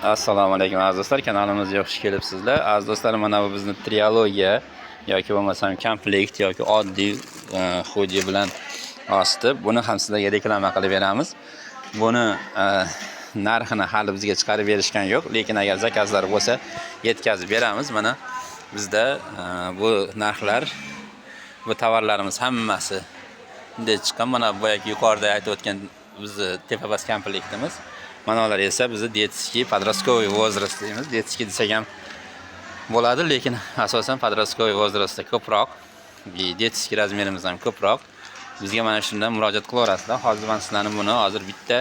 Assalomu alaykum, aziz do'stlar, kanalimizga xush kelibsizlar. Aziz do'stlar, mana bu bizni triologiya yoki bo'lmasam komplekt yoki oddiy hoodie bilan osti. Buni ham sizlarga reklama qilib beramiz. Buni narxini hali bizga chiqarib berishgan yo'q, lekin agar zakazlar bo'lsa, yetkazib beramiz. Mana bizda bu narxlar, bu tovarlarimiz hammasi bunday chiqqan. Mana boyagi yuqorida aytib o'tgan bizni tepa-past komplektimiz. Mana ular esa bizni детский, подростковый возраст deymiz. Детский desak ham bo'ladi, lekin asosan подростковый возраст da ko'proq. И детский размер imiz ham ko'proq. Bizga mana shundan murojaat qilaverasizlar. Hozir men sizlarni buni hozir bitta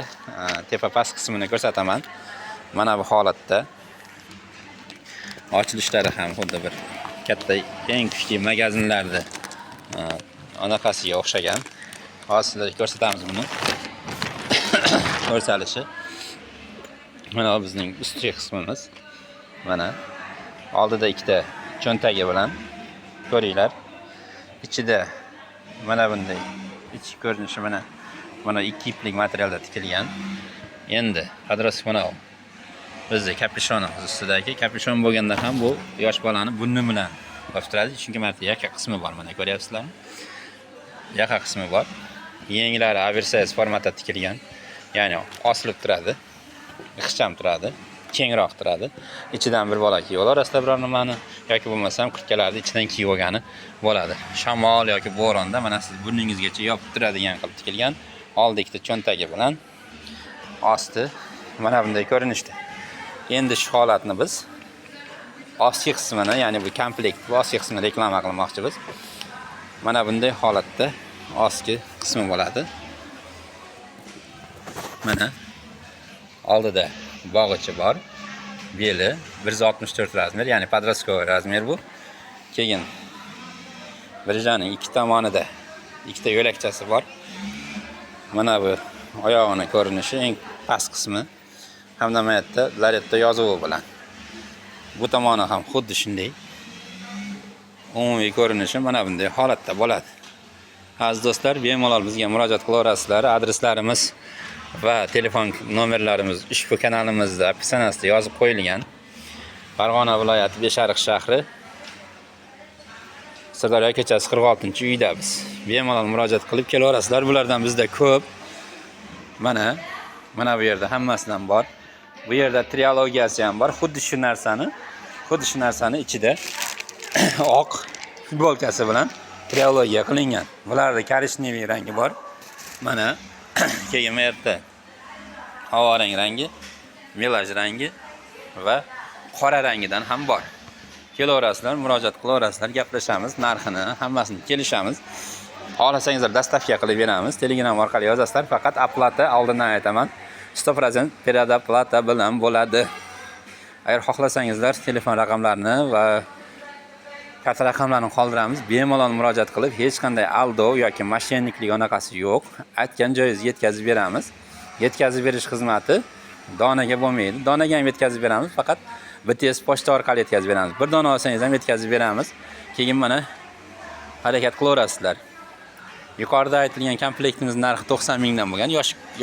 tepa-past qismini ko'rsataman. Mana bu holatda ochilishlari ham xuddi bir katta, eng kuchli magazinlarda anaqasiga o'xshagan. Hozir sizlarga ko'rsatamiz buni. Ko'rsalishi. Mana bu bizning ustki qismimiz. Mana oldida ikkita cho'ntagi bilan, ko'ringlar. Ichida mana bunday ichki ko'rinishi, mana ikki iplik materialda tikilgan. Endi подросток, mana bu bizni kapyushonimiz, ustidagi kapyushon bo'lganda ham bu yosh bolani burni bilan yopib turadi, chunki mana bu yerda yaqa qismi bor, mana ko'ryapsizlarmi? Yaqa qismi bor. Yenglari oversize formatda tikilgan. Ya'ni osilib turadi. Ixcham turadi, kengroq turadi. Ichidan bir bola kiyib olasizlar biror nimani yoki bo'lmasam kurtkalarni ichidan kiyib olgani bo'ladi. Shamol yoki bo'ronda mana siz burningizgacha yopib turadigan qilib tikilgan. Oldi ikkita cho'ntagi bilan, osti mana bunday ko'rinishda. Endi shu holatni biz ostki qismini, ya'ni bu komplekt, bu ostki qismini reklama qilmoqchimiz. Mana bunday holatda ostki qismi bo'ladi. Mana oldida bog'ichi bor. Beli 164 размер, ya'ni подростковый размер bu. Keyin биржа ning ikki tomonida ikkita yo'lakchasi bor. Mana bu oyog'ini ko'rinishi, eng past qismi hamda mana yerda Laretto yozuvi bilan. Bu tomoni ham xuddi shunday. Umumiy ko'rinishi mana bunday holatda bo'ladi. Aziz do'stlar, bemalol bizga murojaat qilaverasizlar. Adreslarimiz va telefon nomerlarimiz ushbu kanalimizda описание sida yozib qo'yilgan. Farg'ona viloyati, Beshariq shahri, Sirdaryo ko'chasi, 46-uyda biz. Bemalol murojaat qilib kelaverasizlar. Bulardan bizda ko'p. Mana bu yerda hammasidan bor. Bu yerda triologiyasi ham bor. Xuddi shu narsani ichida oq futbolkasi bilan triologiya qilingan. Bularda коричневый rangi bor. Mana keyin bu yerda havorang rangi, melaj rangi va qora rangidan ham bor. Kelaverasizlar, murojaat qilaverasizlar, gaplashamiz, narxini hammasini kelishamiz. Xohlasangizlar, доставка qilib beramiz. Telegram orqali yozasizlar, faqat оплата, oldindan aytaman, 100% предоплата bilan bo'ladi. Agar xohlasangizlar, telefon raqamlarini va karta raqamlarini qoldiramiz. Bemalol murojaat qilib, hech qanday aldov yoki мошенник lik anaqasi yo'q. Aytgan joyingizga yetkazib beramiz. Yetkazib berish xizmati donaga bo'lmaydi. Donaga ham yetkazib beramiz, faqat BTS pochta orqali yetkazib beramiz. Bir dona olsangiz ham yetkazib beramiz. Keyin mana harakat qilaverasizlar. Yuqorida aytilgan komplektimiz narxi 90 mingdan bo'lgan,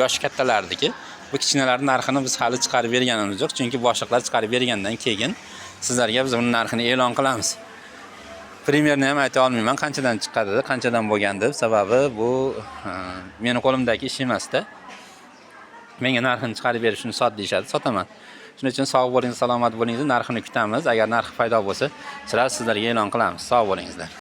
yosh kattalarniki. Bu kichkinalarning narxini biz hali chiqarib berganimiz yo'q, chunki boshliqlar chiqarib bergandan keyin sizlarga biz uni narxini e'lon qilamiz. Примерно ham ayta olmayman qanchadan chiqadi, qanchadan bo'lgan deb, sababi bu meni qo'limdagi ish emasda. Menga narxini chiqarib berishni sot deyishadi, sotaman. Shuning uchun sog' bo'ling, salomat bo'linglar, narxini kutamiz. Agar narxi paydo bo'lsa, sira sizlarga e'lon qilamiz. Sog' bo'lingizlar.